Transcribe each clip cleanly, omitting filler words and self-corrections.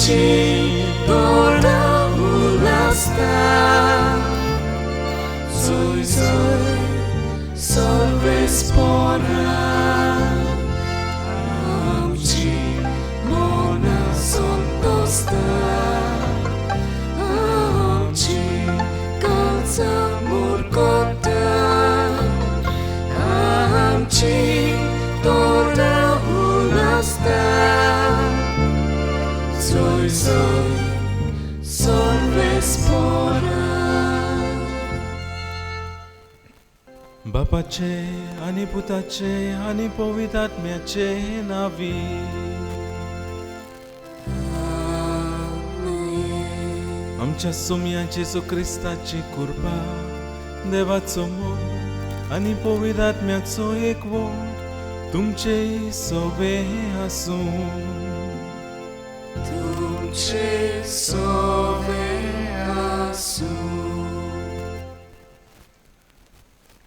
आमची तोंडां उलासता जोय जोय सर्वेस्पोरा आमची मनां संतोसता आमची काळजां मुरगता आमची तोंडां उलासता जोय जोय सर्वेस्पोरा. बापाचे आनी पुताचे आनी पवित्र आत्म्याचे नांवी. आमच्या सोम्या जेजू क्रिस्ताची कृपा, देवाचो मोग आनी पवित्र आत्म्याचो एकवट तुमचे सोबे आसूं. तुमचे सोबे आसूं.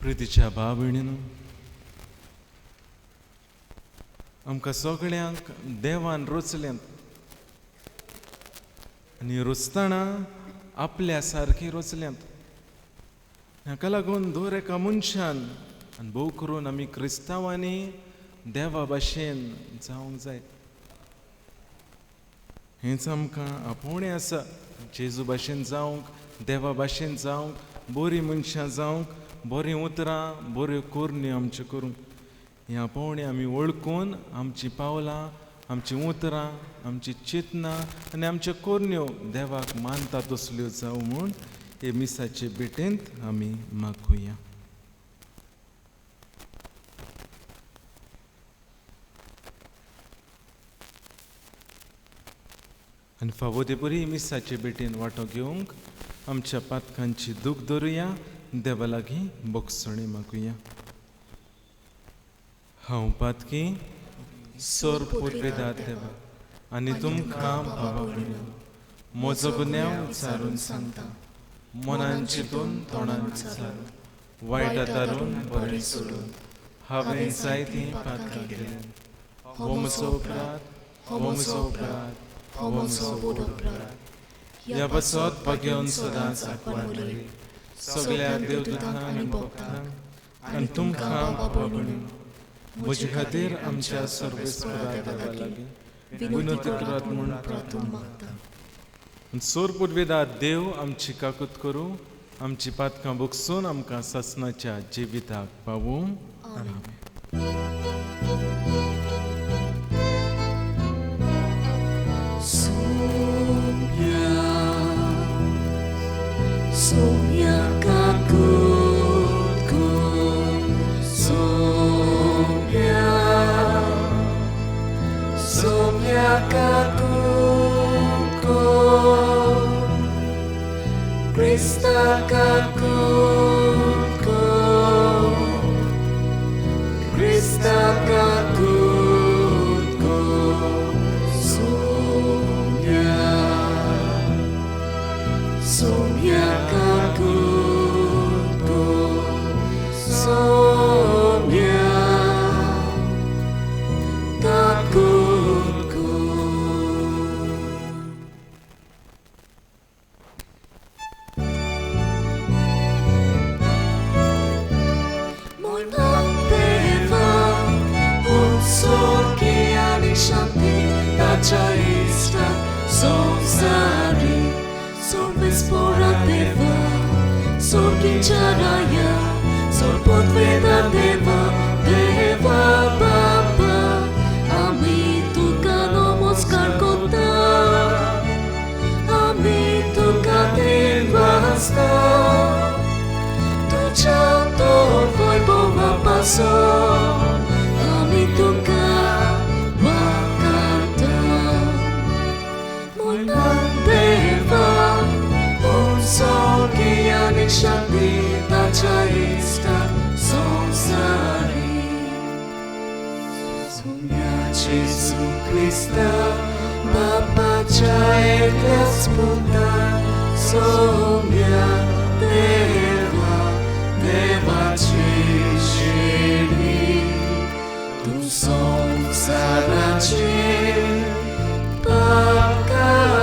प्रितीच्या भाव भयणीनो, आमकां सगळ्यांक देवान रचल्यात आनी रचतना आपल्या सारकी रचल्यात. हाका लागून दर एका मनशान आनी भोव करून आमी क्रिस्तांवांनी देवा भाशेन जावंक जाय. हेंच आमकां आपोवणें आसा, जेजू भाशेन जावंक, देवा भाशेन जावंक, बरीं मनशां जावंक, बरीं उतरां, बऱ्यो करण्यो आमच्यो करूंक. ह्या आपोवणें आमी वळखून आमचीं पावलां, आमचीं उतरां, आमचीं चिंतनां आनी आमच्यो करण्यो देवाक मानता तसल्यो जावं म्हूण हे मिसाचे भेटेंत आमी मागुया. आनी फावो ते परी मिसाचे भेटेन वांटो घेवंक आमच्या पातकांची दूख धरुया, देवा लागीं बोगसणी मागुया. हांव पातकी सोर पुर्वेदार देवा आनी तुमकां भावा भयणीनो म्हजो गुन्यांव विचारून सांगता, मनान चिंतून तोंडान विचारून वायट आतारून बरें सोडून हांवें जायतीं पातकां केल्यांत. हो म्हजो अपराध, हो म्हजो अपराध, हो म्हजो व्हड अपराध. ह्या पासत भाग्यवन सदांच आंकवार मरी सगळ्या देवदूतांक आनी भक्तांक आनी तुमकां भावा भयणीनो म्हजे खातीर आमच्या सर्वेस्परा देवा लागीं विनवती करात म्हूण प्रार्थना मागता. सोर पुर्वेदार देव आमची काकूत करूं, आमची पातकां भोगसून आमकां सासणाच्या जिविताक पावूं. आमेन. Sonia kakutko, Sonia, Sonia kakutko, Krista kakutko, Krista kakutko, Sonia, Sonia kakutko, Sonia kakutko. Moina deva, un sorki ani shanti, tacha ista samsari. Sorvespora deva, sorkincharaya, sorpotveda deva, deva baba. Ami tuka namaskar kota, ami tuka devasta. Tuja tor vaibhava paso, ami tuka wakanta. Moina deva, Sorgiyani shanti tacha ista samsari. Sonia Jesu Krista, Bapa Chaeklas Puta, Sonia Deva, Deva Chishiri, Tu samsarache Pakari.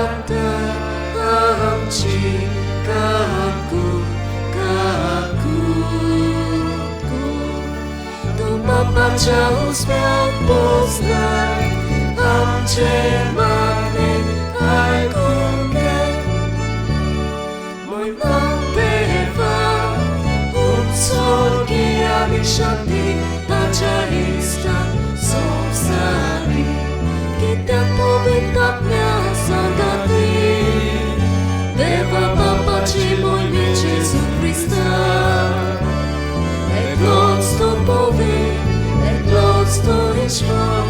बापाच्या हुस्म्याक पोसलाय आमचे मागणे आयकून घे. मोयमान देवा उत्सर्गी आनी शांती ताच्या इश्टान संवसारी कित्याक पवित्र आत्म्या सांगाती देवा बापाची मोयमे जेजू क्रिस्ता एकलोच तो पवित्र एकलोच तो ईश्वर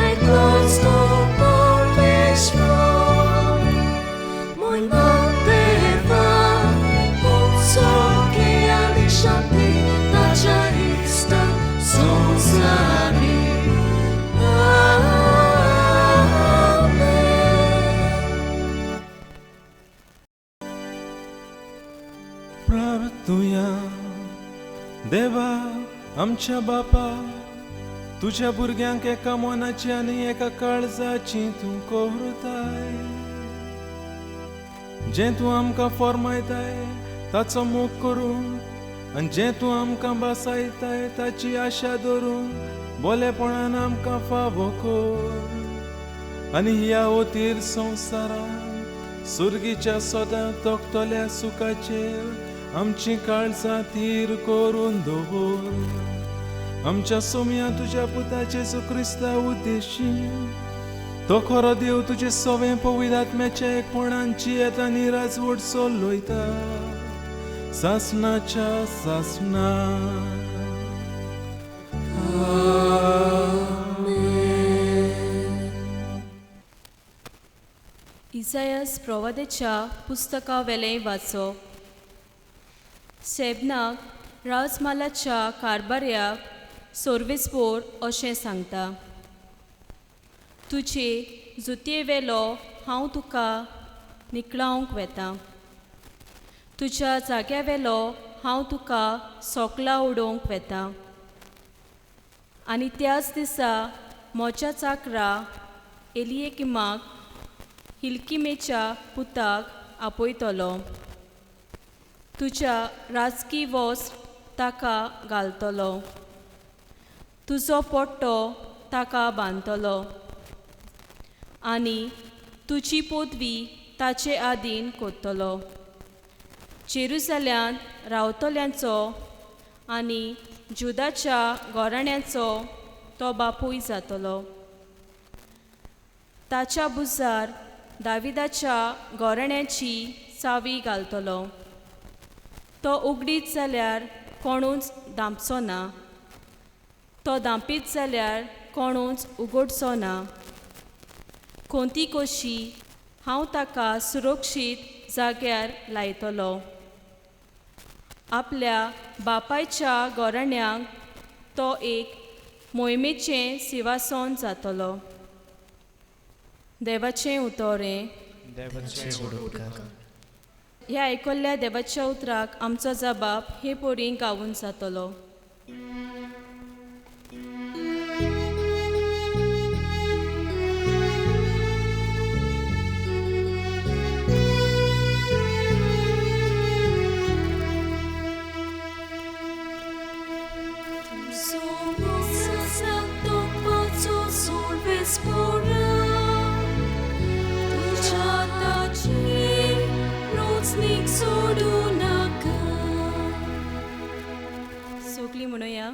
एकलोच तो परमेश्वर. मोयमान देवा उत्सर्गी आनी शांती ताच्या इश्टान संवसारी. प्रार्थुया. देवा आमच्या बापा तुज्या भुरग्यांक एका मनाची आनी एका काळजाची तूं कवरताय. जें तूं आमकां फॉर्मायताय ताचो मोग करून आनी जें तूं आमकां भासायताय ताची आशा धरून बोलेपणान आमकां फावो कर. आनी ह्या ओतीर संवसारान सुर्गीच्या सदां तोखतल्या सुखाचेर आमची काळजां थीर करून दवर. आमच्या सोम्या तुज्या पुता जेजू क्रिस्ता उद्देशी तो खरो देव तुजे सवें पवित्र आत्म्याच्या एकपणांची येता आनी राजवट चलयता सासनाच्या सासना. इसायास प्रवादेच्या पुस्तका वेलें वाचो. शेबनाक राजमालाच्या कारबार्याक सोर्विसपोर अशें सांगता, तुजे जुतये वेलो हांव तुका निकळावंक वेता, तुज्या जाग्या वेलो हांव तुका सोकला उडोवंक वेता. आनी त्याच दिसा म्हज्या चाकरा एलियकिमाक हिल्किमेच्या पुताक आपयतलो, तुज्या राजकी वस्त्र ताका घालतलो, तुजो पट्टो ताका बांदतलो आनी तुजी पदवी ताचे आदीन करतलो. जेरुजाल्यांत रावतल्यांचो आनी जुदाच्या घराण्याचो तो बापूय जातलो. ताच्या भुजार दाविदाच्या घराण्याची चावी घालतलो, तो उगडीत जाल्यार कोणूच धांपचो ना, तो धांपीत जाल्यार कोणूच उगडचो ना. कोंती कशी हांव ताका सुरक्षीत जाग्यार लायतलो. आपल्या बापायच्या घराण्यांक तो एक मोहिमेचें सिवासन जातलो. देवाचें उतरें. ह्या आयकल्ल्या देवाच्या उतराक आमचो जबाब हे परी गावून जातलो. सगळीं म्हणुया.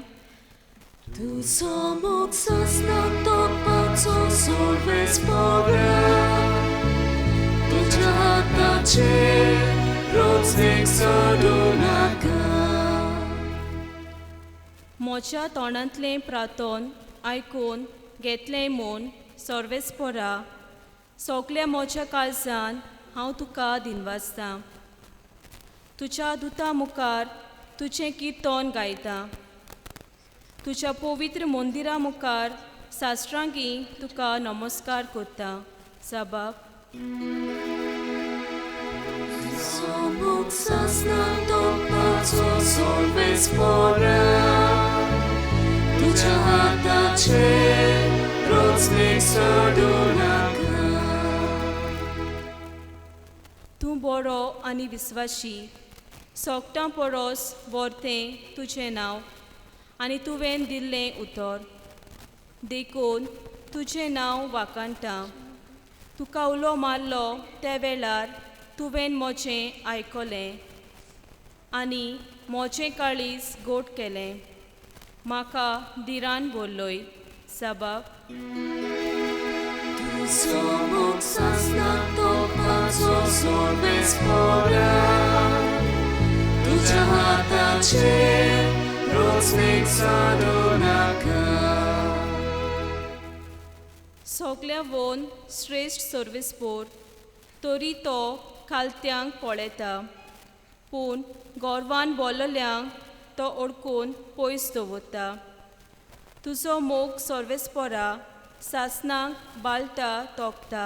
तुजो मोग सासना तोखपाचो सोर्वेस्पोरा तुज्या हाताचेर रोजनीक सोडूं नाका. म्हज्या तोंडांतलें प्रार्थन आयकून घेतलें म्हूण सर्वेस्पोरा सगल्या म्हज्या काळजान हांव तुका दिनवासतां. तुज्या दुता मुखार तुजें किर्तन गायता, तुज्या पवित्र मंदिरा मुखार साश्रांगी तुका नमस्कार करता. जबाब. तुज्या हाताचेर रोजनीक सोडूं नाका. तूं बरो आनी विस्वाशी, सोगटां परस वर्तें तुजें नांव आनी तुवें दिल्लें उतर देखून तुजें नांव वाखाणटा. तुका उलो मारलो त्या वेळार तुवें म्हजें आयकलें आनी म्हजें काळीज गोड केलें. म्हाका धिरान बोल्लोय सबाब. तुजो मोग सासणाक तोंकपाचो सोर्वेस्पोरा, तुज्या हाताचेर रोचणेक सोडूं नाका. सगल्या वोन श्रेश्ठ सर्विसपोर तरी तो खालत्यांक पळयता, पूण गोरवान बोल्लल्यांक तो ओडकून पयस दवरता. तुजो मोग सर्वेस्पोरा सासणाक बालता तोंकता.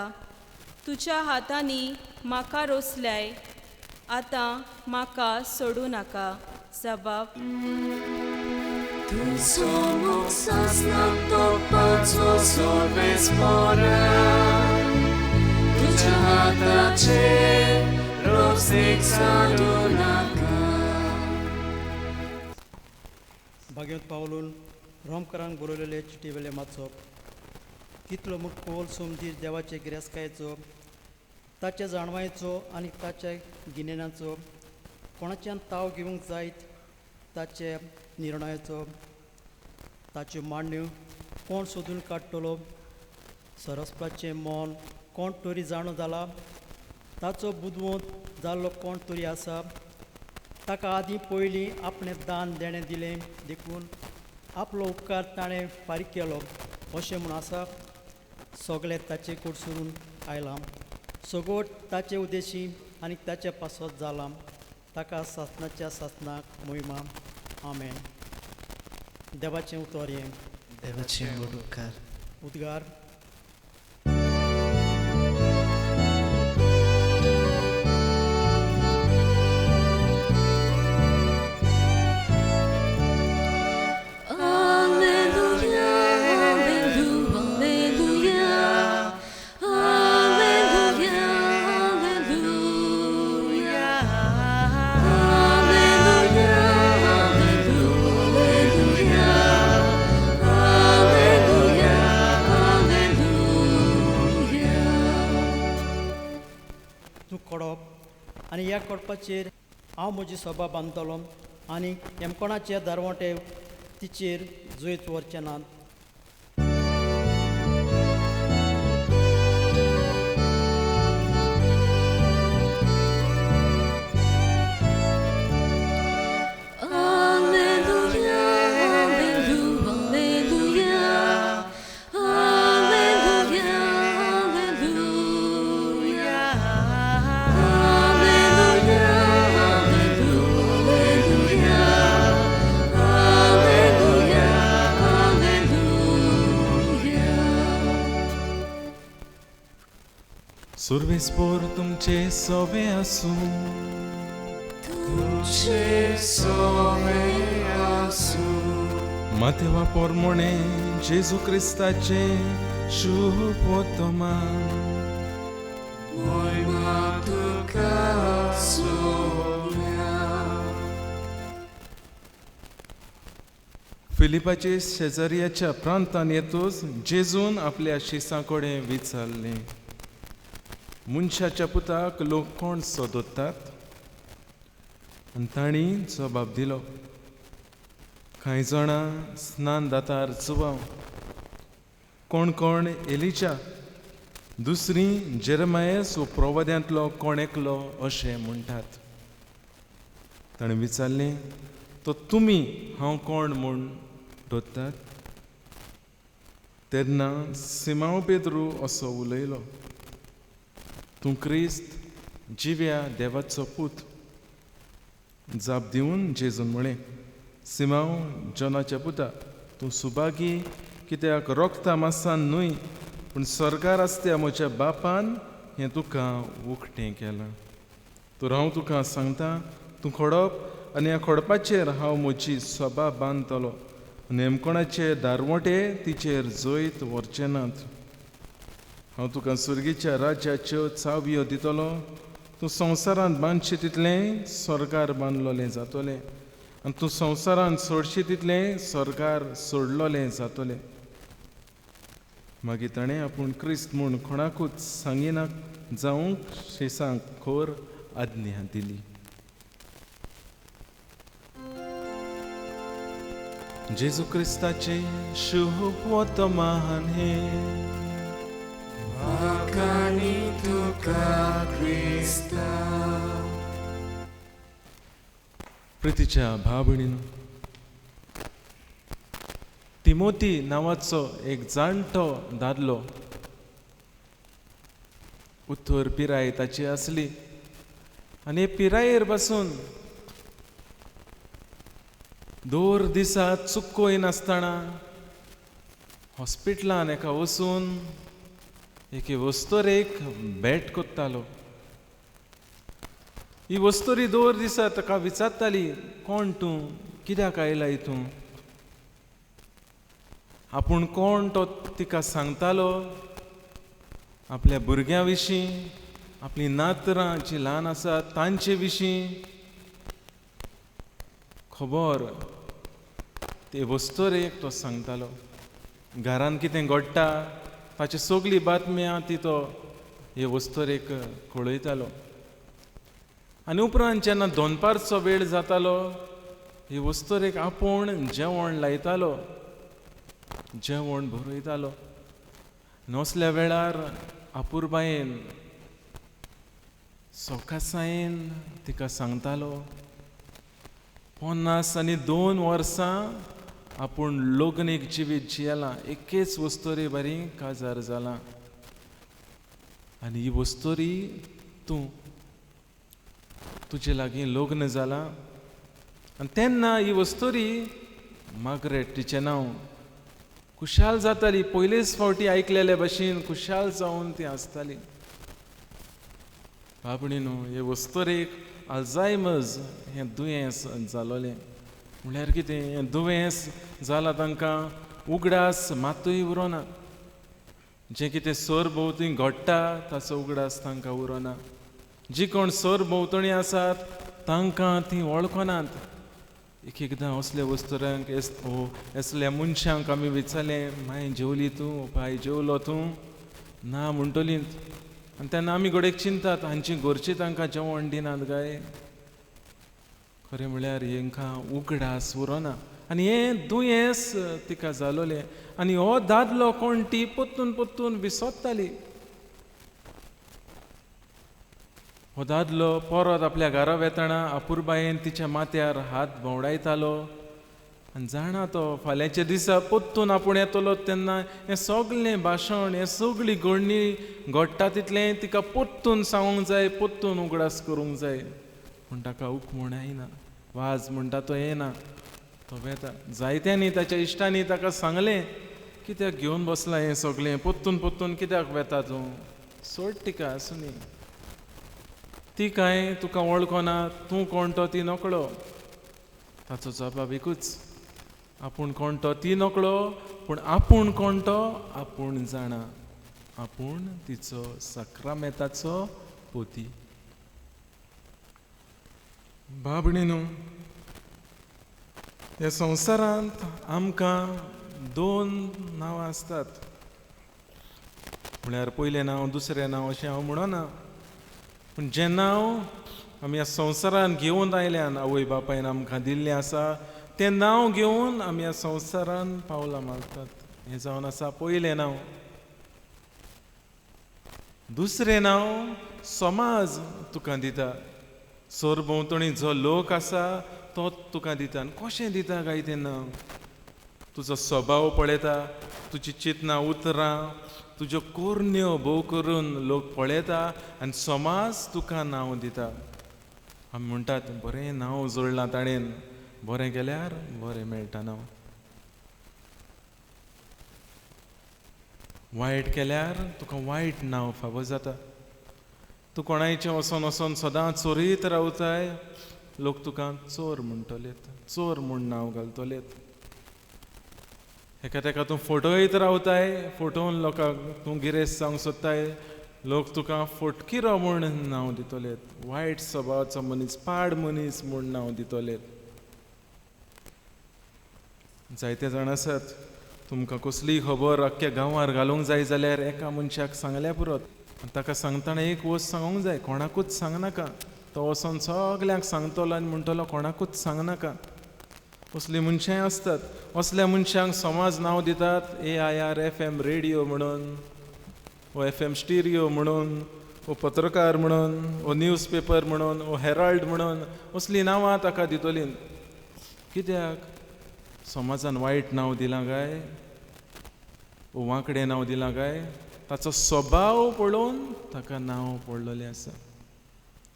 तुज्या हातांनी म्हाका रोसल्याय, आतां म्हाका सोडूं नाका सबाब. तुजो मोग सासणाक तोंकपाचो सोर्वेस्पोरा, तुज्या हाताचेर रोचणेक सोडूं नाका. भाग्यवंत पावलून रोमकरांक बरयलेले चिटी वेले माचप कितलो मुखोल सोमदीर देवाचे गिरेस्तकायेचो, ताच्या जाणवायेचो आनी ताच्या गिन्यानाचो, कोणाच्यान ताव घेवंक जायत ताचे निर्णयाचो, ताच्यो मांडण्यो कोण सोदून काडटलो, सरस्पाचें मन कोण तरी जाणो जाला, ताचो बुदवंत जाल्लो कोण तरी आसा, ताका आदीं पयलीं आपणें दान देणें दिलें देखून आपलो उपकार ताणें फारीक केलो अशें म्हूण आसा. सगळें ताचे कडसरून आयलां, सगळो ताचे उद्देशी आनी ताचे पासत जालां. ताका सासणाच्या सासणाक मोहिमा. आमेन. देवाचें उतर हें. देवाचें व्हड उपकार. उद्गार. आनी ह्या कडपाचेर हांव म्हजी सभा बांदतलो आनी हेमकोणाचे दारवंटे तिचेर जैत व्हरचे नात. सुर्वेस्पोर तुमचे सोवे आसूं, तुमचे सोवे आसूं. मातेवा पोरमोणे जेजू क्रिस्ताचे शुभ वर्तमान. मोहिमा तुका सोम्या. फिलिपाचे शेजाऱ्याच्या प्रांतान येतूच जेजून आपल्या शिसां कडेन विचारलें, मनशाच्या पुताक लोक कोण सोदतात? आनी तांणी जबाब दिलो, कांय जाणां स्नान दातार जुवांव, कोण कोण एलिजा, दुसरी जेरमायस वो प्रवाद्यांतलो कोण एकलो अशें म्हणटात. ताणें विचारलें, तो तुमी हांव कोण म्हूण धरतात? तेन्ना सिमांव पेद्रू असो उलयलो, तूं क्रिस्त जिव्या देवाचो पूत. जाप दिवन जेजून म्हळें, सिमांव जॉनाच्या पुता, तूं सुभागी, कित्याक रोगता मासान न्हय पूण सरकार आसत्या म्हज्या बापान हें तुका उकतें केलां. तर हांव तुका सांगता, तूं खोडप आनी ह्या खोडपाचेर हांव म्हजी सभा बांदतलो आनी हेमकोणाचे दारवटे तिचेर जैत व्हरचे नात. हांव तुका सुर्गीच्या राज्याच्यो चावयो दितलो. तूं संवसारांत बांदशी तितलें स्वर्गार बांदलोलें जातलें आनी तूं संवसारान सोडशी तितलें स्वर्गार सोडलोलें जातलें. मागीर ताणें आपूण क्रिस्त म्हूण कोणाकूच सांगिना जावंक शिसांक खोर आज्ञा दिली. जेजू क्रिस्ताचें शुभ वर्तमान हें. वाखाणी तुका क्रिस्ता. प्रितीच्या भाव भयणींनो, तिमोती नांवाचो एक जाणटो दादलो, उत्तर पिराय ताची आसली आनी पिरायेर बसून दर दिसा चुकोय नासतना हॉस्पिटलान एका वचून एके वस्तोरेक भेट कोत्तालो. ही वस्तोरी दर दिसा ताका विचारताली, कोण तूं, कित्याक आयला तूं? आपूण कोण तो तिका सांगतालो, आपल्या भुरग्यां विशीं, आपलीं नातरां जीं ल्हान आसात तांचे विशीं खबर ते वस्तोरेक तो सांगतालो. घरान कितें घडटा ताची सगळी बातम्या ती तो हे वस्तोरेक कळयतालो. आनी उपरांत जेन्ना दनपारचो वेळ जातालो हे वस्तोरेक आपूण जेवण लायतालो, जेवण भरयतालो. नसल्या वेळार अपुरबायेन सकासायेन तिका सांगतालो, 52 वर्सां आपूण लग्नीक जिवीत जियेलां, एकेच वस्तोरी बरी काजार जालां आनी ही वस्तोरी तूं, तुजे लागीं लग्न जालां. आनी तेन्ना ही वस्तोरी मार्गरेट तिचें नांव खुशाल जाताली, पयलेच फावटी आयकलेले भशेन खुशाल जावन ती आसताली. बाबणी न्हू, हे वस्तोरेक अल्झायमर्स हें दुयेंस जालोलें. म्हणल्यार कितें, हें दुयेंस जालां तांकां उगडास मातूय उरोना, जें कितें सरभोंवती घडटा ताचो उगडास तांकां उरोना. जी कोण सरभोंवतणी आसात तांकां ती वळखनात. एक एकदां असल्या वस्तुरांक असल्या मनशांक आमी विचारलें, माय जेवली तूं, बाय जेवलो तूं? ना म्हणटलीं. आनी तेन्ना आमी घडयेक चिंतात हांची घरची तांकां जेवण दिनात काय? खरें म्हळ्यार हेंकां उगडास उरोना आनी हें दुयेंस तिका जालोलें. आनी हो दादलो कोण ती परतून परतून विसरताली. हो दादलो परत आपल्या घरा वेतना अपुरबायेन तिच्या माथ्यार हात भोंवडायतालो आनी जाणा तो फाल्यांच्या दिसा परतून आपूण येतलो तेन्ना हें सगळें भाशण, हें सगळी घडणी घडटा तितलें तिका परतून सांगूंक जाय, परतून उगडास करूंक जाय. पूण ताका उकमण येना, वाज म्हणटा तो येना, तो वेता. जायत्यांनी ताच्या इश्टांनी ताका सांगलें, कित्याक घेवन बसलां हें सगळें, परतून परतून कित्याक वेता तूं, सोड तिका, आसूं न्ही, ती कांय तुका वळखना, तूं कोण तो ती नकळो. ताचो जबाब एकूच, आपूण कोण तो ती नकळो, पूण आपूण कोण तो आपूण जाणा, आपूण तिचो साक्रामेताचो पोती. बाबणी न्हू, ह्या संवसारांत आमकां दोन नांवां आसतात. म्हळ्यार पयलें नांव दुसरें नांव अशें हांव म्हणना, पूण जें नांव आमी ह्या संवसारांत घेवन आयल्यान, आवय बापायन आमकां दिल्लें आसा तें नांव घेवन आमी ह्या संवसारांत पावलां मारतात. हें जावन आसा पयलें नांव. दुसरें नांव समाज तुका दिता, सरभोंवतणी जो लोक आसा तो तुका दिता. आनी कशें दिता काय तें नांव? तुजो स्वभाव पळयता, तुजी चिंतनां उतरां, तुज्यो कोरण्यो भोव करून लोक पळयता आनी समाज तुका नांव दिता. आमी म्हणटात बरें नांव जोडलां ताणेन, बरें केल्यार बरें मेळटा नांव, वायट केल्यार तुका वायट नांव फावो जाता. तूं कोणायचें वचोन वचोन सदां चोरीत रावताय, लोक तुका चोर म्हणटलेत, चोर म्हूण नांव घालतलेत. एका तेका तूं फटयत रावताय, फटोवन लोकांक तूं गिरेस्त जावंक सोदताय, लोक तुका फटकिरो म्हूण नांव दितलेत, वायट स्वभावाचो मनीस, पाड मनीस म्हूण नांव दितलेत. जायते जाण आसात तुमकां कसलीय खबर अख्ख्या गांवार घालूंक जाय जाल्यार एका मनशाक सांगल्या पुरोत. आनी ताका सांगतना एक वस्त सांगूंक जाय, कोणाकूच सांगनाका. तो वचोन सगल्यांक सांगतलो आनी म्हणटलो कोणाकूच सांगनाका. असलीं मनशांय आसतात. असल्या मनशांक समाज नांव दितात AIR FM radio म्हणून, ओ FM stereo म्हणून, ओ पत्रकार म्हणून, ओ न्यूज पेपर म्हणून, ओ हेराल्ड म्हणून, असलीं नांवां ताका दितलीं. कित्याक समाजान वायट नांव दिलां काय, ओ वांकडें नांव दिलां काय, ताचो स्वभाव पळोवन ताका नांव पडलेलें आसा.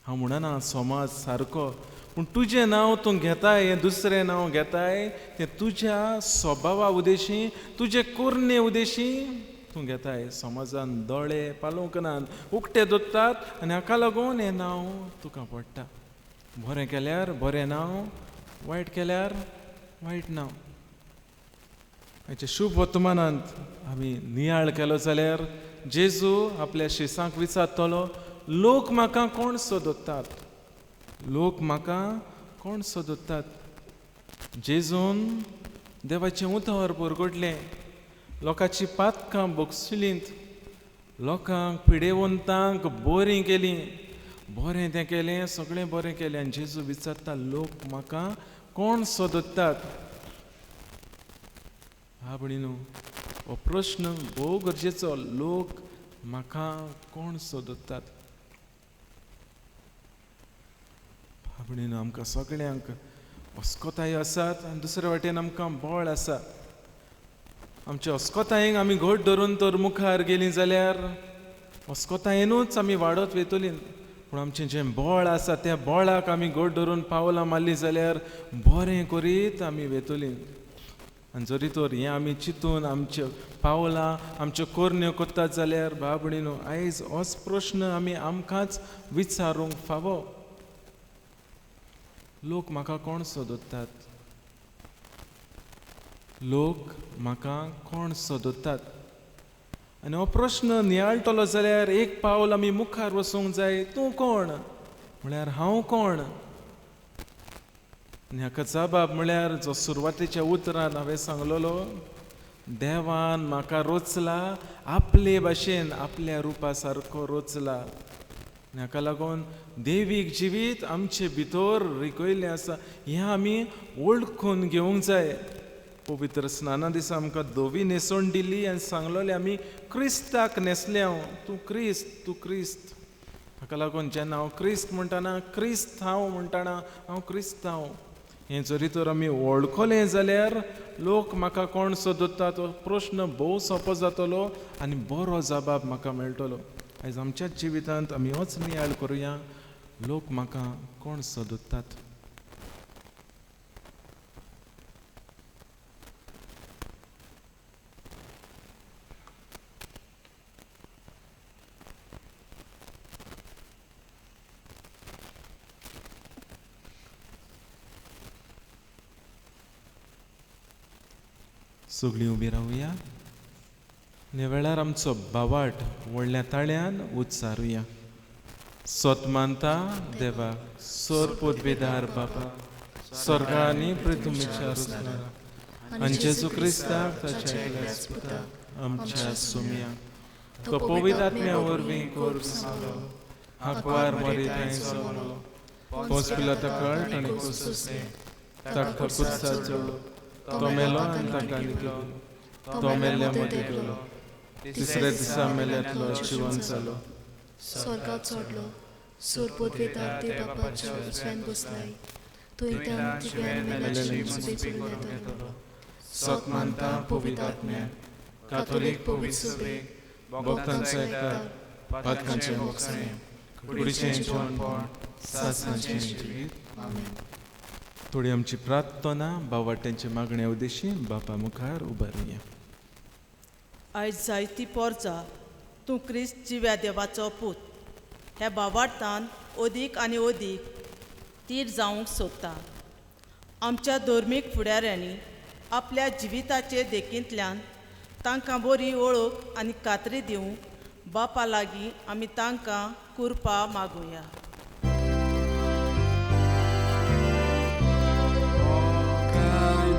हांव म्हणना समाज सारको, पूण तुजें नांव तूं घेताय, हें दुसरें नांव घेताय तें तुज्या स्वभावा उदेशी, तुजे कोरणे उदेशी तूं घेताय. समाजान दोळे पालोवंक नात, उकते दवरतात आनी हाका लागून हें नांव तुका पडटा. बरें केल्यार बरें नांव, वायट केल्यार वायट नांव. आयच्या शुभ वर्तमानांत आमी नियाळ केलो जाल्यार जेजू आपल्या शिसांक विचारतलो, लोक म्हाका कोण सोदतात, लोक म्हाका कोण सोदतात. जेजून देवाचें उतर परगटलें, लोकांची पातकां बगसलींत, लोकांक पिडेवंतांक बरीं केलीं, बरें तें केलें, सगळें बरें केलें. आनी जेजू विचारता, लोक म्हाका कोण सोदतात. हा भयणीनो, हो प्रश्न भोव गरजेचो, लोक म्हाका कोण सोदतात. हा भयणीनो, आमकां सगळ्यांक अस्कोताय आसात आनी दुसरे वाटेन आमकां बळ आसा. आमच्या अस्कोतायेक आमी घट धरून तर मुखार गेलीं जाल्यार अस्कोतायेनूच आमी वाडत वयतलीं. पूण आमचें जें बळ आसा त्या बळाक आमी घट धरून पावलां मारलीं जाल्यार बरें करीत आमी वयतलीं. आनी जरी तर हें आमी चिंतून आमच्यो पावलां आमच्यो कोरण्यो करतात जाल्यार भाव भयणीनो, आयज होच प्रश्न आमी आमकांच विचारूंक फावो, लोक म्हाका कोण सोदतात, लोक म्हाका कोण सोदतात. आनी हो प्रश्न नियाळटलो जाल्यार एक पावल आमी मुखार वचूंक जाय. तूं कोण म्हळ्यार हांव कोण. आनी हाका जबाब म्हळ्यार जो सुरवातेच्या उतरान हांवें सांगलेलो, देवान म्हाका रोचला आपले भाशेन, आपल्या रुपा सारको रोचला. आनी हाका लागून देवीक जिवीत आमचे भितर रिगयल्लें आसा, हें आमी वळखून घेवंक जाय. पवित्र स्नाना दिसा आमकां धवी न्हेसवण दिली आनी सांगलोलें आमी क्रिस्ताक न्हेसले. हांव तूं क्रिस्त, तूं क्रिस्त. हाका लागून जेन्ना हांव क्रिस्त म्हणटाना, क्रिस्त हांव म्हणटाना, हांव क्रिस्त हांव, हें जरी तर आमी वळखलें जाल्यार लोक म्हाका कोण सोदता तो प्रश्न भोव सोंपो जातलो आनी बरो जबाब म्हाका मेळटलो. आयज आमच्याच जिवितांत आमी होच नियाळ करुया, लोक म्हाका कोण सोदतात. सगळीं उबी रावया आनी वेळार आमचो बावाट व्हडल्या ताळ्यान उच्चारुया. सोत मानता देवा, सोर पदवेदार बाबा, स्वर्गा आनी पृथ्वीच्या रचणारा, आनी जेजू क्रिस्ताक ताच्या एकल्याच पुताक आमच्या सोम्या, तो पवित्र आत्म्या वरवीं कोर्ब जालो, हांकवार मरी थंय जल्मलो, पोंस पिलाता कळट आनी कुसुसलें, ताका कुर्सार चडलो, तो मेलो आनी ताका निकलो, तो मेल्ल्या मदीं गेलो, तिसऱ्या दिसा मेल्यांतलो जिवन जालो, स्वर्गात चडलो, सोर पदवेदार देव बापाच्या उजव्यान बसलाय, थंयच्यान जिव्यान मेल्यांची सुबे करून येतलो. सत मानता पवित्र आत्म्या, काथोलीक पवित्र सभेक, भक्तांचो एकचार, पातकांचें भोगसणें, कुडीचें जिवनपण, सासणाचें जिवीत. आमेन. थोडी आमची प्रार्थना बावाट्यांचे मागण्या उद्देशी बापा मुखार उबारुया. आयज जायती पोरजा तूं क्रिस्त जिव्या देवाचो पूत ह्या बावार्थान अदीक आनी अदीक तीर जावंक सोदता. आमच्या धर्मीक फुडाऱ्यांनी आपल्या जिविताचे देखींतल्यान तांकां बरी वळख आनी खात्री दिवंक बापा लागीं आमी तांकां कुरपा मागुया.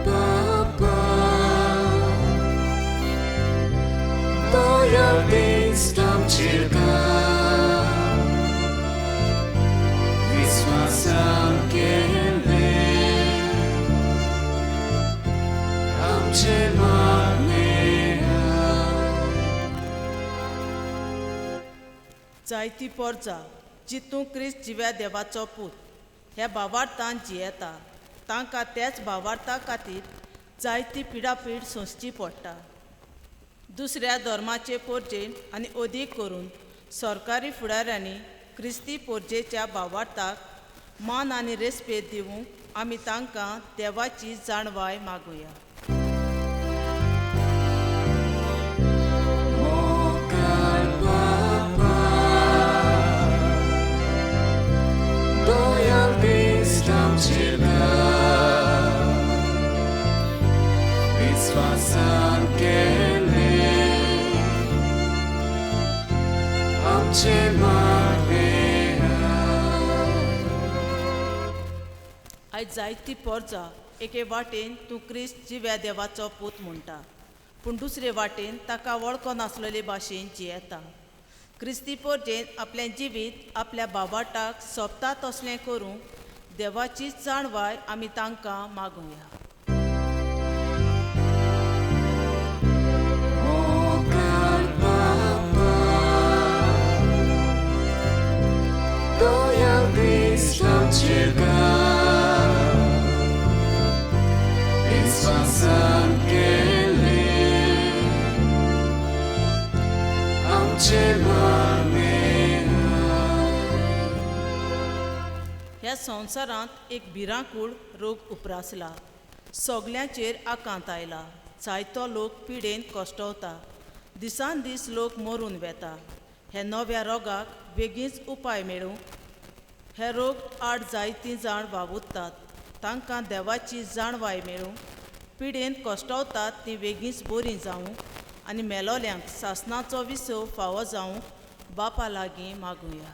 Baba. आमचेर घाल विस्वासान केल्लें आमचें मागणें जायती पोरजा जी तूं क्रिस्त जिव्या देवाचो पूत ह्या भावार्थान जियेता तांकां त्याच भावार्था खातीर जायती पिडापीड सोंसची पडटा. दुसऱ्या धर्माचे पोरजेन आनी अदीक करून सरकारी फुडाऱ्यांनी क्रिस्ती पोरजेच्या भावार्थाक मान आनी रेस्पेद दिवंक आमी तांकां देवाची जाणवाय मागुया. विस्वासान केल्लें आमचें मागणें. आयज जायती पोरजा एके वाटेन तूं क्रिस्त जिव्या देवाचो पूत म्हणटा पूण दुसरे वाटेन ताका वळखो नासलेले भाशेन जियेता. क्रिस्ती पोरजेन आपलें जिवीत आपल्या बाबाटाक सोबता तसलें करूंक देवाची जाणवाय आमी तांकां मागुया. विस्वासान केल्लें आमचें मागणें. ह्या संवसारांत एक भिरांकूळ रोग उप्रासला. सगल्यांचेर आकांत आयला. जायतो लोक पिडेन कश्टवता. दिसान दीस लोक मरून वेता. ह्या नव्या रोगाक बेगीनच उपाय मेळूंक हे रोग आड जायतीं जाण वावुरतात. तांकां देवाची जाणवाय मेळूंक पिडेन कश्टवतात तीं बेगीनच बरीं जावंक आनी मेलोल्यांक सासणाचो विसव फावो जावंक बापा लागीं मागुया.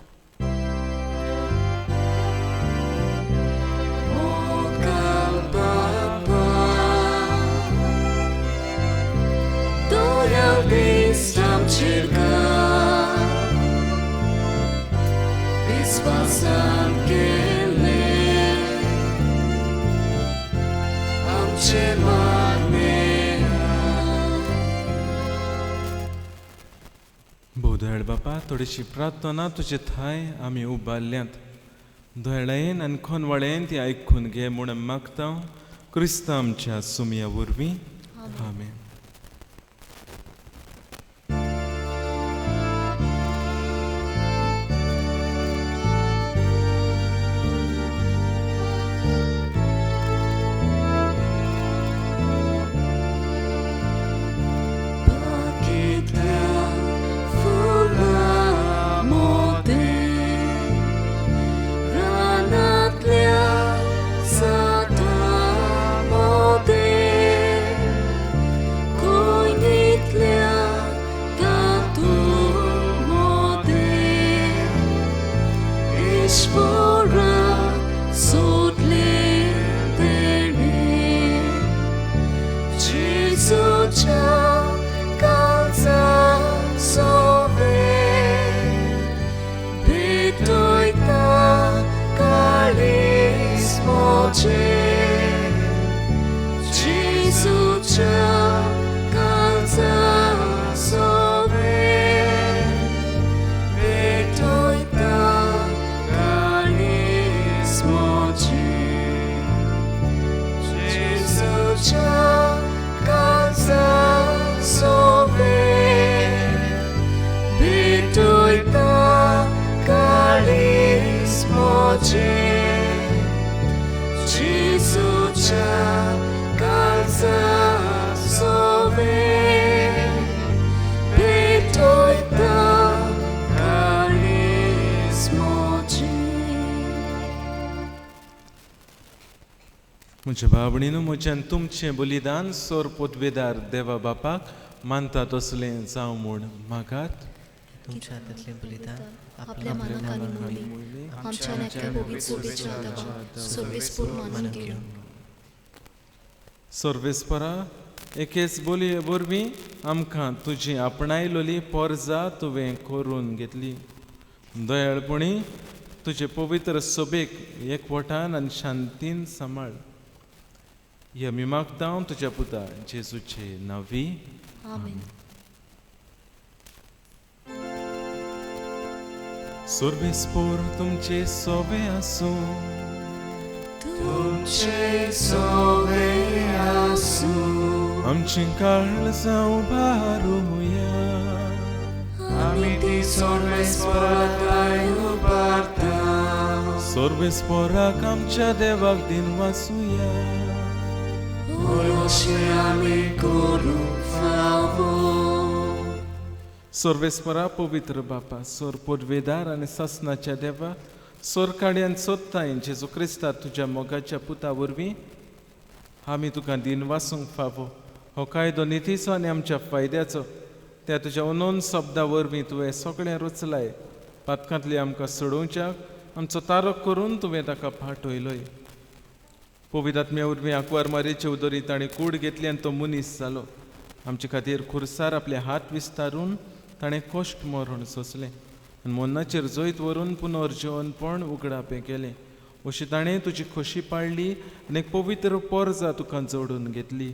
विस्वासान केल्लें आमचें मागणें. भोव बापा, थोडीशी प्रार्थना तुजे थांय आमी उबारल्यांत. दयाळेन आनी खनवाळेन ती आयकून घे म्हूण मागता क्रिस्त आमच्या सुमया वरवीं. आमेन. म्हज्या बाबणीनू म्हज्यान तुमचें बलिदान सोर पोतवेदार देवा बापाक मानता तसलें जावं म्हूण मागात. तुमच्या हातांतलें बलिदान आपल्या मानाक आनी मोली आमच्या नाक्या पवित्र सभेच्या देवा सर्वेस्पोर मानून घेवं. सर्वेस्परा एकेच बोलये वरवीं आमकां तुजी आपणायलोली पोरजा तुवें करून घेतली. दयाळपणी तुजे पवित्र सोबेक एकवटान आनी शांतीन सांबाळ. हे आमी मागता तुज्या पुता जेजूचे नांवी. आमेन. सर्वेस्पोर तुमचे सोबे आसूं. तुमचे सोबे आसूं. आमचें काळजां उबारुया. आमी ती सर्वेस्पोराक उबारता. सर्वेस्पोराक आमच्या देवाक दिनवासुया. अशें आमी करूंक फावो. सर्वेस्परा पवित्र बापा, सोर पोदवेदार आनी सासनाच्या देवा, सोर काडयान सोदताय जेजू क्रिस्ता तुज्या मोगाच्या पुता वरवीं आमी तुका दिनवासूंक फावो. हो कायदो नितीचो आनी आमच्या फायद्याचो. त्या तुज्या अनोन शब्दा वरवीं तुवें सगळें रचलाय. पातकांतली आमकां सोडोवच्याक आमचो तारक करून तुवें ताका फाटयलोय. पवित्र आत्म्या वरवीं आंकवार मारयेचे उदरी ताणें कूड घेतली आनी तो मनीस जालो. आमचे खातीर खुर्सार आपले हात विस्तारून ताणें कश्ट मरण सोंसलें आनी मरणाचेर जैत व्हरून पुनर्जीवनपण उगडापें केलें. अशी ताणें तुजी खोशी पाडली आनी एक पवित्र पोरजा तुका जोडून घेतली.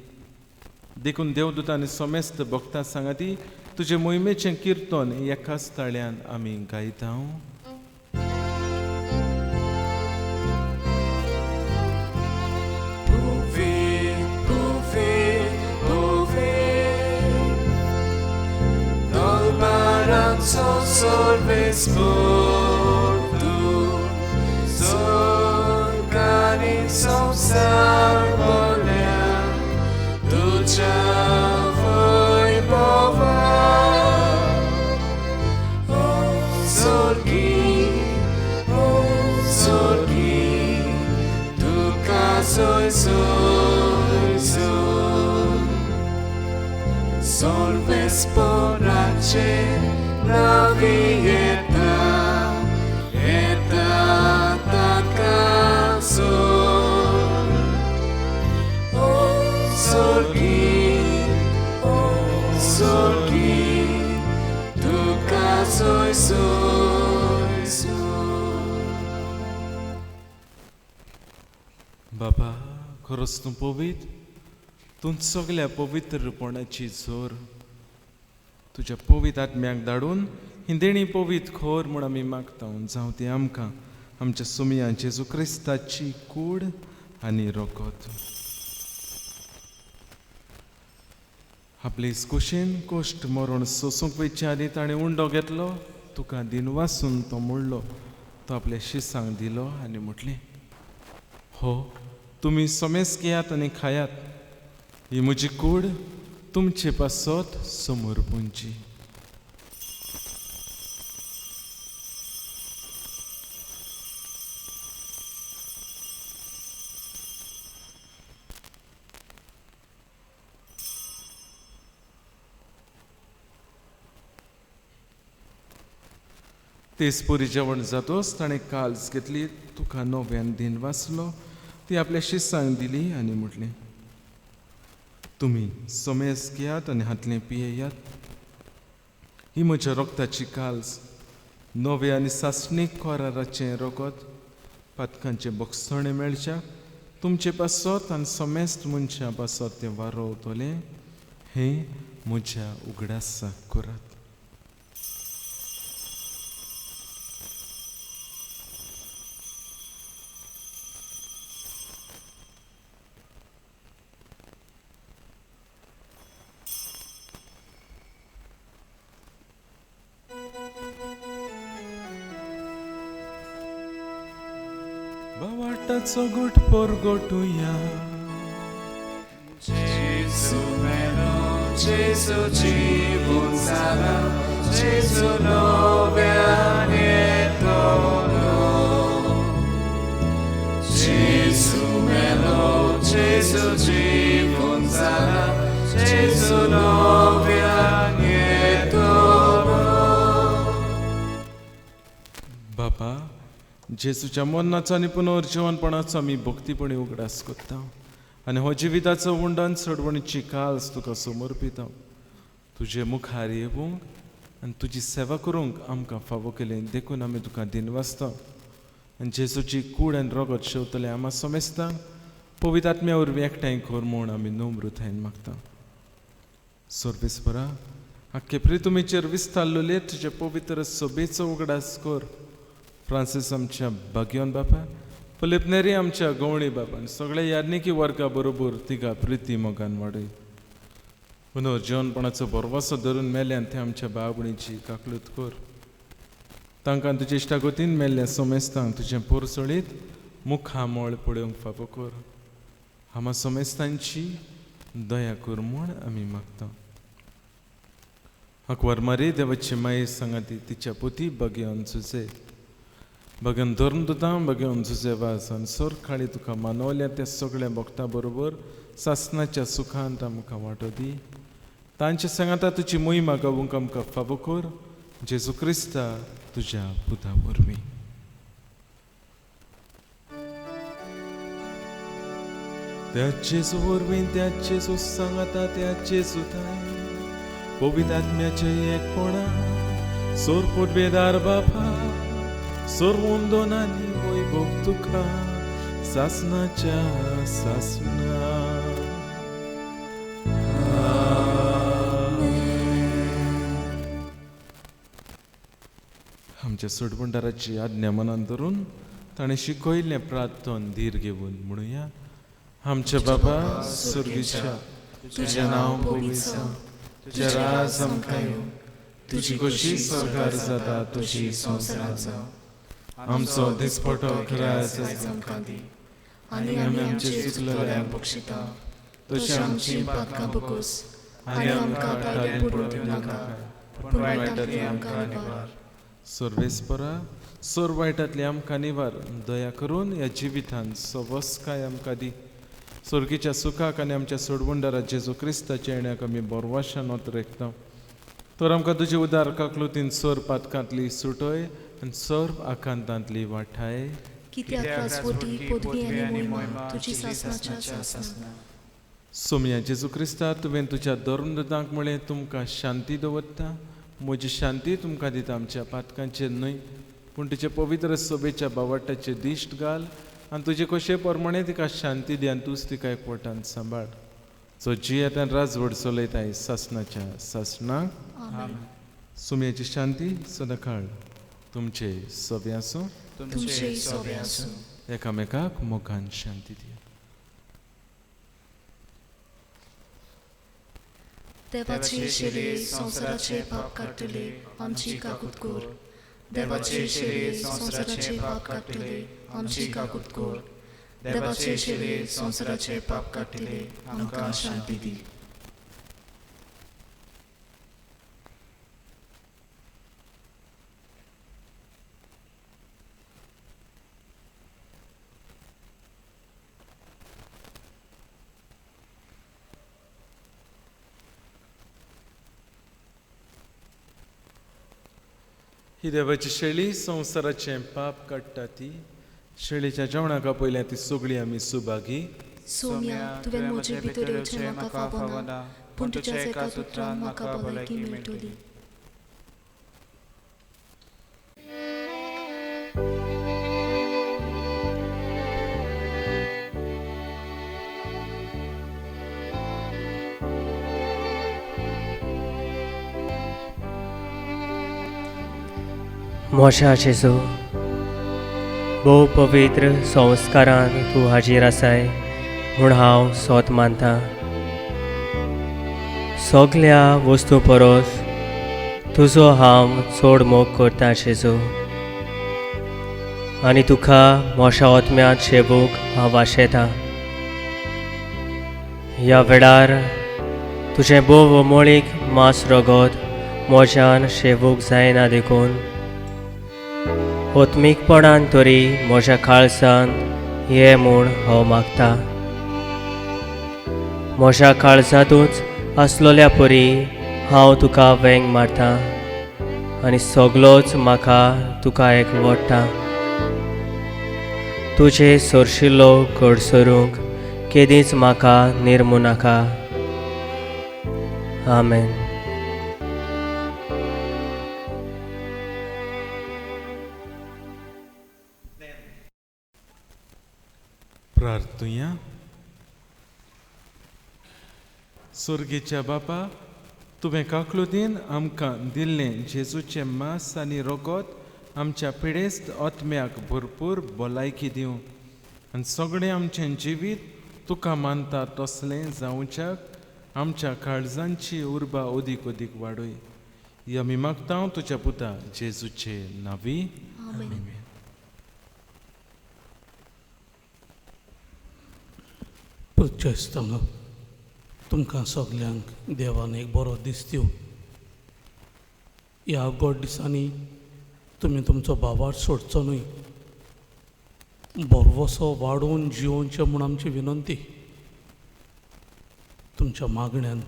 देखून देवदूत आनी समेस्त भक्तां सांगाती तुजे मोहिमेचें किर्तन एकाच ताळ्यान आमी गायता. Solves tu sorgani samsar bolea tuja vaibhava o sorgi tu soy soy soy solves porache la vieta eta takaso o sorgi tu soy soy soy. बाबा खरोच तूं पवित्र, तूं सगल्या पवित्रपणाची जोर. तुज्या पवित्र आत्म्याक धाडून ही देणी पवित्र खोर म्हूण आमी मागता. जावं ती आमकां आमच्या सुमया जेजू क्रिस्ताची कूड आनी रोकोत. आपले कुशीन कोश्ट मरण सोसूंक वयचे आदी ताणें उंडो घेतलो, तुका दिनवासून तो मोडलो, तो आपल्या शिसांक दिलो आनी म्हटलें, हो तुमी समेस घेयात आनी खायात, ही म्हजी कूड तुमचे पासत समर्पूंची. तेच पुरी जेवण जातोच ताणें काल्स घेतली, तुका नव्यान दिन वाचलो, ती आपल्या शिसांक दिली आनी म्हटलें, तुमी समेस घेयात आनी हातलें पियेयात, ही म्हज्या रोगताची काल्स, नवे आनी सासणीक कराराचें रोगत, पातकांचें बगसणें मेळच्या तुमचे पासत आनी समेस्त मनशां पासत तें वारोवतलें, हें म्हज्या उगडासाक करात. बावाटाचो गुट परगटुया. Gesù meno, Gesù जीवन जाला, Gesù नव्यान येतलो. Gesù meno, Gesù जीवन जाला, Gesù नव्यान येतलो. बाबा, जेजूच्या मरणाचो आनी पुनर्जीवनपणाचो आमी भक्तीपणी उगडास करता आनी हो जिविताचो उंडन सोडवणीची काल्स तुका समर्पिता. तुजे मुखार येवंक आनी तुजी सेवा करूंक आमकां फावो केलें देखून आमी तुका दिनवासता. आनी जेजूची कूड आनी रगत शेवतले आमा समेस्तांक पवित्र आत्म्या वरवीं एकठांय कर म्हूण आमी नम्रतायेन मागता. सर्वेस्परा आख्खे प्रितुमीचेर विस्तारलेले तुजे पवित्र सभेचो उगडास कर. फ्रांसीस आमच्या भाग्योन बापा, फिलीप नेरी आमच्या गवळी बापान, सगळे याज्ञिकी वर्गा बरोबर तिका प्रिती मोगान वाडय. पुनर्जीवनपणाचो भरवसो धरून मेल्यान ते आमच्या भाव भयणीची काकलूत कर. तांकां तुजे इश्टागतीन मेल्ल्या सोमेस्तांक तुजें पोरसोळीत मुखामळ पळोवंक फावो कर. आमा सोमेस्तांची दया कर म्हूण आमी मागता. आंकवार मारी देवाची माये सांगाती तिच्या पुती बगेवन सुजे बगेवन धर्मदुतां बगेवन सुजे वास आनी सोरखाळी तुका मानवल्या त्या सगळ्या भक्तां बरोबर सासनाच्या सुखांत आमकां वांटो दी. तांच्या सांगाता तुजी मोहिमा गावूंक आमकां फावो कर. जेजू क्रिस्ता तुज्या पुता वरवीं. त्या जेजू वरवीं, त्या जेजू सांगाता, त्या जेजू थांय पवित्र आत्म्याचें एकपणा सोर पुर्वेदार बापा सोर वंदनांनी वैभव तुका सासनाच्या सासना. आमच्या सोडवणदाराची आज्ञा मनान धरून ताणें शिकयल्लें प्रार्थन धीर घेवन म्हणुया. आमच्या बाबा सुर्गीच्या, तुजें नांव पवित्र जावं, तुजें राज आमकां येवं, तुजी खोशी स्वर्गार जाता तशी संवसारांत जावं. आमचो दिसपटो ग्रास आमकां दी आनी आमी आमचे चुकलेल्यांक बक्षिता तशें आमची पातकां बकोस आनी आमकां तागेर पडूंक दिवं नाका, पूण वायटांतली आमकां निवार. सर्वेस्परा सोर वायटांतली आमकां निवार. दया करून ह्या जिवितांत सवस्काय आमकां दी. स्वर्गीच्या सुखाक आनी आमच्या सोडवणदारा जेजू क्रिस्ताच्या येण्याक आमी बोरवाशान रेखता. तर आमकां तुजे उदार काकलुतीन सोर पातकांतली सुटय आनी सर्व आकांतांतली वाठाय. कित्याक राजवटी पदवी आनी मोहिमा तुजी सासनाच्या सासना. सोमया जेजू क्रिस्ता, तुवें तुज्या धर्मदूतांक म्हळें, तुमकां शांती दवरता, म्हजी शांती तुमकां दिता. आमच्या पातकांचेर न्हय पूण तुजे पवित्र सभेच्या बावट्याचेर दिश्ट घाल आनी तुजे कशे प्रमाणे तिका शांती दी आनी तूंच तिका एकवटान सांबाळ. जो जियेतान राजवट चलयताय सासनाच्या सासनाक. सुमयाची शांती सदांकाळ तुमचे सोबे आसूं. तुमचे सोबे आसूं. एकामेकाक मोगान शांती दिया. देवाचे शेरे संवसाराचे पाप काडटले आमची काकूत कर. देवाचे शेरे संवसाराचे पाप काडटले आमची काकूत कर. देवाचे शेरे संवसाराचे पाप काडटले आमकां शांती दी. ही देवाची शेळी संवसाराचें पाप काडटा ती शेळीच्या जेवणाक आपयल्या ती सगळी आमी सुभागी. सोम्या, तुवें म्हजे भितर येवचें म्हाका फावना, पूण तुज्या एका उतरान म्हाका भलायकी मेळटली. म्हज्या जेजू, भोव पवित्र संस्कारान तूं हाजीर आसाय म्हूण हांव सोत मानता. सगल्या वस्तू परस तुजो हांव चड मोग करता जेजू, आनी तुका म्हज्या आत्म्यांत शेवूंक हांव आशेतां. ह्या वेळार तुजें भोव अमोळीक मांस रगत म्हज्यान शेवूंक जायना देखून आत्मीकपणान तरी म्हज्या काळजांत ये म्हूण हांव मागता. म्हज्या काळजांतूच आसलोल्या परी हांव तुका वेंग मारता आनी सगलोच म्हाका तुका एक वडटा. तुजे सरशिल्लो कडसरूंक केदींच म्हाका निर्मू नाका. आमेन. प्रार्थुया. स्वर्गेच्या बापा, तुवें काकलुदीन आमकां दिल्लें जेजूचें मास आनी रोगत आमच्या पिडेस्त आत्म्याक भरपूर भलायकी दिवं आनी सगळें आमचें जिवीत तुका मानता तसलें जावच्याक आमच्या काळजांची उर्बा अदीक अदीक वाडय. ही आमी मागता तुज्या पुता जेजूचे नांवी. आमेन. पुर्चेस्तांग तुमकां सगल्यांक देवान एक बरो दीस दिवं. ह्या गोड दिसांनी तुमी तुमचो भावार्थ सोडचो न्हय, भरवसो वाडोवन जिवोवचें म्हूण आमची विनंती. तुमच्या मागण्यांत,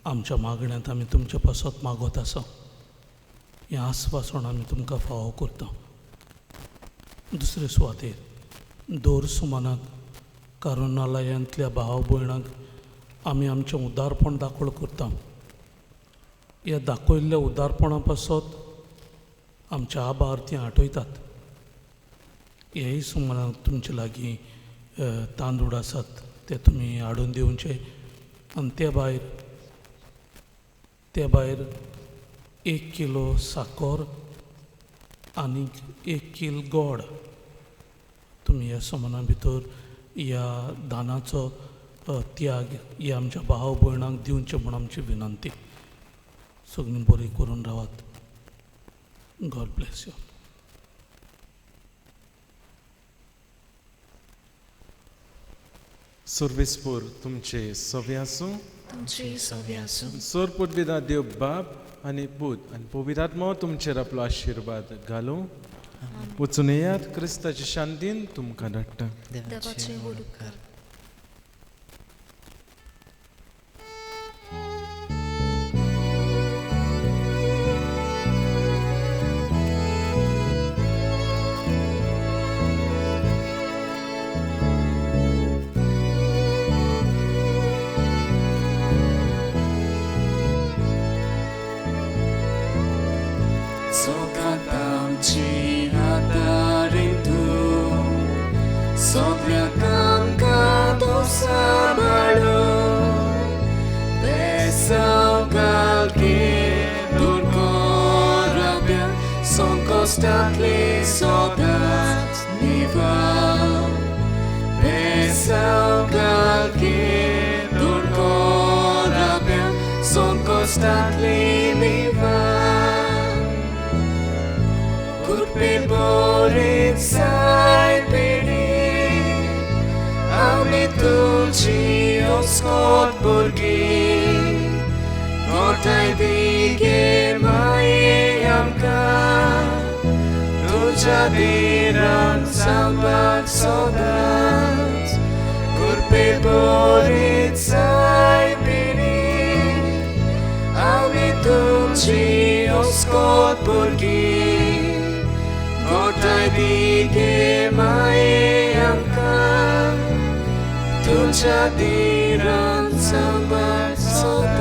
आमच्या मागण्यांत आमी तुमचे पासत मागत आसा. हें आस्वासन आमी तुमकां फावो करता. दुसरे सुवातेर दर सुमानाक करुणालयांतल्या भाव भयणांक आमी आमचें उदारपण दाखोवण करता. ह्या दाखयल्ल्या उदारपणा पासत आमच्या आभार तीं आठयतात. ह्याय सुमानाक तुमचे लागीं तांदूळ आसात ते तुमी हाडून दिवचे आनी ते भायर 1 किलो साकर आनी 1 किल गोड तुमी ह्या सुमाना भितर ह्या दानाचो त्याग ह्या आमच्या भाव भयणांक दिवचें म्हूण आमची विनंती. सगळीं बरी करून रावात. God bless you. सर्वेस्पोर तुमचे सवे आसूं. तुमचे सवे आसूं. सोर पुर्विदा देव बाप आनी पूत आनी पवित्र आत्मो तुमचेर आपलो आशिर्वाद घालूं. वचून येयात. क्रिस्ताचे शांतीन तुमकां धाडटा. देवाचे व्हड उपकार. Constantly so that niva pesau kalke durkorabia son constantly niva kurpe borit sai pedi ami tulci oskot burgi gotai dige maye amka Jadiran sampak sodat kurpe borit sai pini ami tumchi oskot burgi gotai dige maye amka tunjadiran sampak sodat.